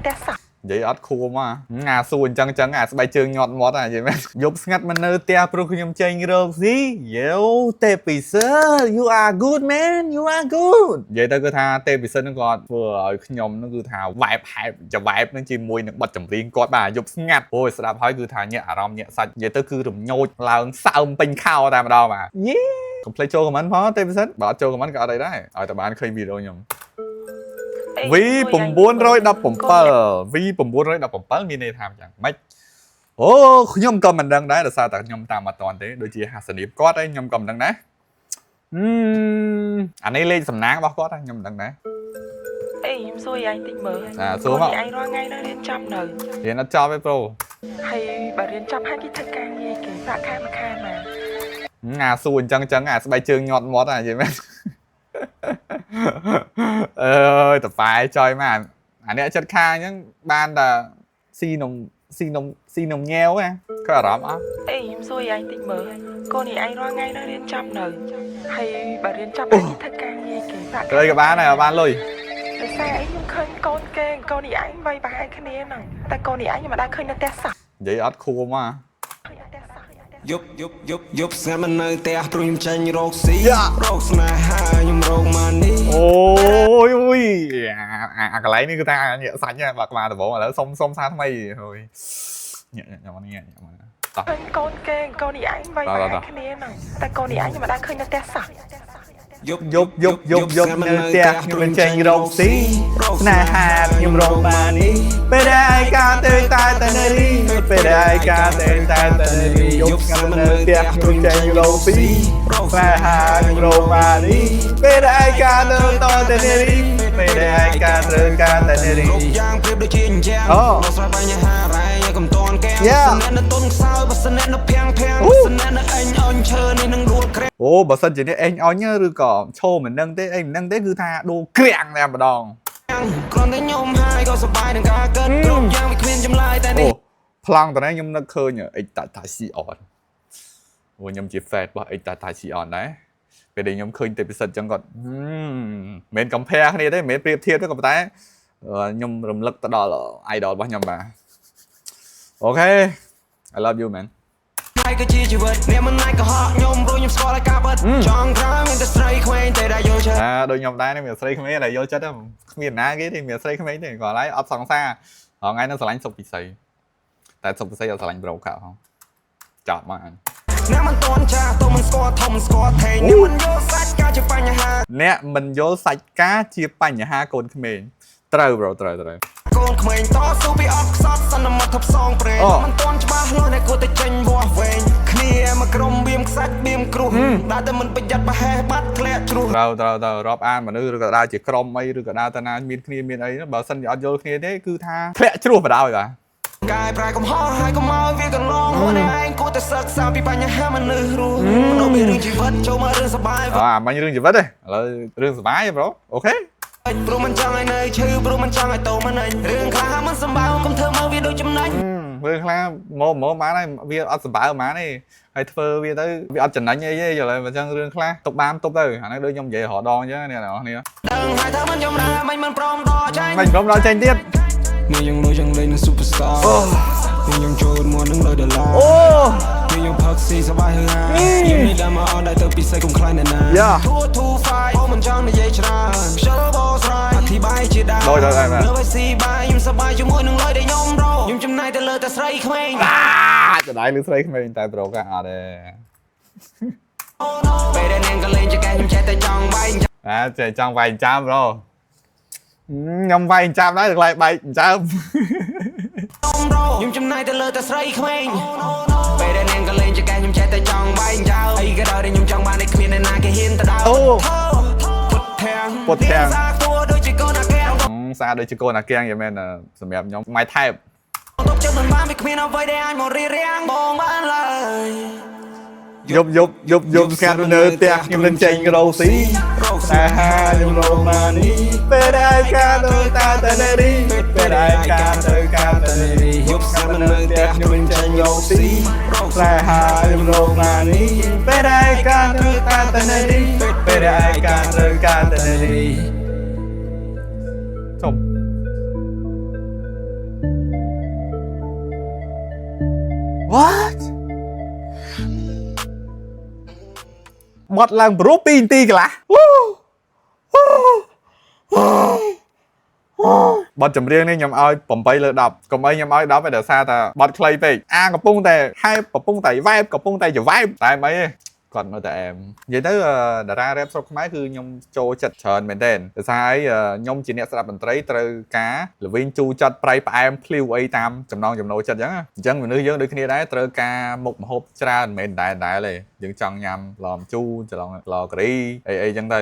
ផ្ទះសោះ និយាយអត់ខួមអាអាសួរអញ្ចឹងអញ្ចឹងអាស្បែកជើងញាត់មាត់អានិយាយមែនយប់ស្ងាត់មិននៅផ្ទះព្រោះខ្ញុំចេញរកស៊ីយោទេពិសិដ្ឋ you are good man, you are good. និយាយទៅគឺថាទេពិសិដ្ឋហ្នឹងគាត់ធ្វើឲ្យខ្ញុំហ្នឹងគឺថា vibe ហែបច vibe ហ្នឹងជាមួយនឹងបទចម្រៀងគាត់បាទយប់ស្ងាត់អូយស្ដាប់ហើយគឺថាញាក់អារម្មណ៍ញាក់សាច់និយាយទៅគឺរំញោចឡើងសើមពេញខោតែម្ដងបាទយេកុំភ្លេចចូល comment ផងទេពិសិដ្ឋបើអត់ចូល comment ក៏អត់អីដែរឲ្យតែបានឃើញវីដេអូខ្ញុំ V 917 V 917មានន័យថាយ៉ាងម៉េចអូខ្ញុំក៏មិនដឹងដែរដោយសារតែខ្ញុំតាមអត់តាន់ទេដូចជាហាសនីបគាត់ឯងខ្ញុំក៏មិនដឹងដែរហឹមអានេះលេខសំណាងរបស់គាត់ខ្ញុំមិនដឹងដែរ អេខ្ញុំសួរឯងតិចមើល អាសួរមក ឯងរាល់ថ្ងៃនៅរៀនចប់នៅ រៀនអត់ចប់ទេប្រូ ហើយបើរៀនចប់ហើយគេធ្វើការងារគេប្រាក់ខែមួយខែមក អាសួរអញ្ចឹងអញ្ចឹងអាស្បែកជើងញាត់មាត់អានិយាយមែនអើយតប៉ែចុយមកអាអ្នកចិត្តខាងអញ្ចឹងបានតែស៊ីនំស៊ីនំស៊ីនំញ៉ែវណាក៏អារម្មណ៍អត់ អេខ្ញុំសួរឯងតិចមើលកូននេះឯងរាល់ថ្ងៃនៅរៀនចប់នៅហើយបើរៀនចប់ហើយគេធ្វើការងារគេប្រាក់ខែ ត្រូវក៏បានដែរបានលុយ ដោយសារអីខ្ញុំឃើញកូនគេកូននេះឯងវ័យប្រហែលគ្នាហ្នឹងតែកូននេះឯងខ្ញុំមិនដែលឃើញនៅផ្ទះសោះ និយាយអត់ខួមអា ឃើញនៅផ្ទះសោះ យប់យប់យប់យប់ស្ងាត់មិននៅផ្ទះព្រោះខ្ញុំចេញរកស៊ីរកស្នេហាខ្ញុំរកម៉ានី អូយអូយអាអាកន្លែងនេះគឺថាញាក់សាច់ហ្នឹងបាទក្បាលដំបងឥឡូវសុំសុំសារថ្មីអូយញាក់ញាក់ញ៉ាំញាក់ញ៉ាំតោះ ឃើញកូនគេកូននេះឯងវ័យប្រហែលគ្នាហ្នឹងតែកូននេះឯងខ្ញុំមិនដែលឃើញនៅផ្ទះសោះ យប់ យប់យប់យប់យប់នៅផ្ទះខ្ញុំមិនចេញរកស៊ីស្នេហាខ្ញុំរកបាននេះពេលដែលឯកាទៅតែតែនៅរីពេលដែលឯកាទៅតែតែនៅរីយប់ស្ងាត់មិននៅផ្ទះខ្ញុំចេញរកស៊ីស្នេហាខ្ញុំរកបាននេះពេលដែលឯកាទៅតតែនៅរីពេលដែលឯកាត្រូវការតែនៅរី គ្រប់យ៉ាងប្រៀបដូចជាអញ្ចឹង អូ ដោះស្រាយបញ្ហារ៉ែកុំតន់កែង Yeah. បើសិនអ្នកនៅទុនខ្សោយបើសិនអ្នកនៅភាំងភាំង អូ បើសិនអ្នកនៅអេញអញឈើនេះនឹងដួលក្រែង អូបើសិនជានេះអេងអញឬក៏ឈោមិនដឹងទេអីមិនដឹងទេគឺថាដូរក្រាំងតែម្ដង គ្រាន់តែខ្ញុំហើយក៏សប្បាយនឹងការកិតគ្រប់យ៉ាងវាគ្មានចម្លើយតែ អូ នេះ ប្លង់តនេះខ្ញុំនឹកឃើញអិចតាតាស៊ីអនអូខ្ញុំជា fan របស់អិចតាតាស៊ីអនដែរពេលដែលខ្ញុំឃើញទេពិសិដ្ឋចឹងគាត់មិនមែន compare គ្នាទេមិនមែនប្រៀបធៀបទេក៏ប៉ុន្តែខ្ញុំរំលឹកទៅដល់ idol របស់ខ្ញុំបាទ OK I love you, man. ហើយគឺជាជីវិតអ្នកមិនអាចកុហកខ្ញុំព្រោះខ្ញុំស្គាល់ហើយការបិទចង់ក្រោយមានតែស្រីក្មេងតែដែលយល់ចិត្ត អាដូចខ្ញុំដែរនេះមានស្រីក្មេងដែលយល់ចិត្តហ្នឹងគ្មានណាគេទេមានស្រីក្មេងទេគាត់ឡើយអត់សង្សាររងថ្ងៃហ្នឹងស្រឡាញ់សុកពិសីតែសុកពិសីអត់ស្រឡាញ់ប្រូកាផងចប់មកអញ អ្នកមិនតន់ចាស់តមិនស្គាល់ធំស្គាល់ថេងអ្នកមិនយល់សាច់ការជាបញ្ហា អ្នកមិនយល់សាច់ការជាបញ្ហាកូនក្មេងត្រូវ bro ត្រូវត្រូវ កូនក្មេងតស៊ូពីអត់ខ្សត់សន្មត់ថប់សងប្រេង អូ មិនតន់ច្បាស់លាស់អ្នកគួរតែចេញវាស់វែងគ្នាមកក្រុមបៀមខ្សាច់បៀមគ្រោះដើរតែមិនប្រយ័ត្នប្រហែសបាត់ធ្លាក់ជ្រុះ ត្រូវត្រូវត្រូវរាប់អានមនុស្សឬក៏ដើរជាក្រុមអីឬក៏ដើរទៅណាមានគ្នាមានអីបើសិនជាអត់យល់គ្នាទេគឺថាធ្លាក់ជ្រោះបណ្ដោយបាទ កែប្រែកំហុសហើយកុំឲ្យវាកន្លងខ្លួនឯងគួរតែសិក្សាពីបញ្ហាមនុស្សរស់មនុស្សមានរឿងជីវិតចូលមករឿងសប្បាយ អាមិញរឿងជីវិតទេឥឡូវរឿងសប្បាយទេ bro OK ព្រោះមិនចង់ឲ្យនៅឈឺព្រោះមិនចង់ឲ្យតោមិនអញរឿងខ្លះមិនសម្បើកុំធ្វើមកវាដូចចំណេញ រឿងខ្លះមកមកបានហើយវាអត់សម្បើហ្មងទេហើយធ្វើវាទៅវាអត់ចំណេញអីទេយល់ហើយអញ្ចឹងរឿងខ្លះទុកបានទុកទៅអាហ្នឹងដូចខ្ញុំនិយាយរហដងអញ្ចឹងអ្នកនរគ្នា ដឹងហើយថាមិនចំណាមិនមិនព្រមដល់ចាញ់ មិនព្រមដល់ចេញទៀត នេះយើងលុយយើងលេងនឹង superstar នេះយើងចូលមកនឹងលុយដុល្លារ អូ នេះយើងផឹកស៊ីសប្បាយហឺហាយើងនេះដើមមកអត់ដែរទៅពិសេសកុំខ្លាចអ្នកណា យ៉ា 2 2 5អូមិនចង់និយាយច្រើនខ្ជិលបោស្រាយអធិប្បាយជាដើម ដោយដោយដោយបាទ លើឲ្យស៊ីបាយខ្ញុំសប្បាយជាមួយនឹងលុយដែលខ្ញុំរកខ្ញុំចំណាយទៅលើតែស្រីក្មេង អាចដៃលឺស្រីក្មេងតែប្រូកាអត់ទេ ពេលដែលនាងក៏លេងចកេះខ្ញុំចេះតែចង់វាយ អាចេះចង់វាយចាំប្រូខ្ញុំវាយចាំដែរតែខ្លាចបែកចាំ ខ្ញុំរកខ្ញុំចំណាយទៅលើតែស្រីក្មេងពេលដែលនាងក៏លេងចកេះខ្ញុំចេះតែចង់វាយចោលអីក៏ដោយដែលខ្ញុំចង់បាននេះគ្មានអ្នកណាគេហ៊ានទៅដល់ អូ ពុតធាំង ពុតធាំង សាខ្ទួដូចជាកូនអាកែវ សារដូចជាកូនអាកៀងយមែនសម្រាប់ខ្ញុំ my type ទុកចិត្តមិនបានវាគ្មានអ្វីដែលអាចមករារាំងបងបានឡើយ យប់យប់យប់យប់ស្ងាត់នៅផ្ទះខ្ញុំនឹងចេញរោស៊ី រក តែហាខ្ញុំរកមកនេះពេលដែលការទៅតាតនេរីពេលដែលការទៅការតនេរី យប់ស្ងាត់មិននៅផ្ទះខ្ញុំនឹងចេញរកស៊ីរក តែហាខ្ញុំរកមកនេះពេលដែលការទៅតាតនេរីពេលដែលការទៅការតនេរីចុំ What? បត់ឡើងព្រោះ2នាទីកន្លះវូវូវូបទចម្រៀងនេះខ្ញុំឲ្យ8លើ10កុំអីខ្ញុំឲ្យ10ឯដោយសារតែបទខ្លីពេកអាកំពុងតែហែបកំពុងតែវ៉ែបកំពុងតែចវ៉ែបតែមិនអីទេគាត់នៅតែអែមនិយាយទៅអឺតារារ៉េបស្រុកខ្មែរគឺខ្ញុំចូលចិត្តច្រើនមែនទែនដោយសារអីអឺខ្ញុំជាអ្នកស្ដាប់តន្ត្រីត្រូវការល្វីងជូរចិត្តប្រៃផ្អែមភ្លាវអីតាមចំណងចំណូលចិត្តអញ្ចឹងណាអញ្ចឹងមនុស្សយើងដូចគ្នាដែរត្រូវការមុខម្ហូបច្រើនមិនមែនដែរដែរទេយើងចង់ញ៉ាំឡំជូរច្រឡងឡការីអីអីអញ្ចឹងទៅ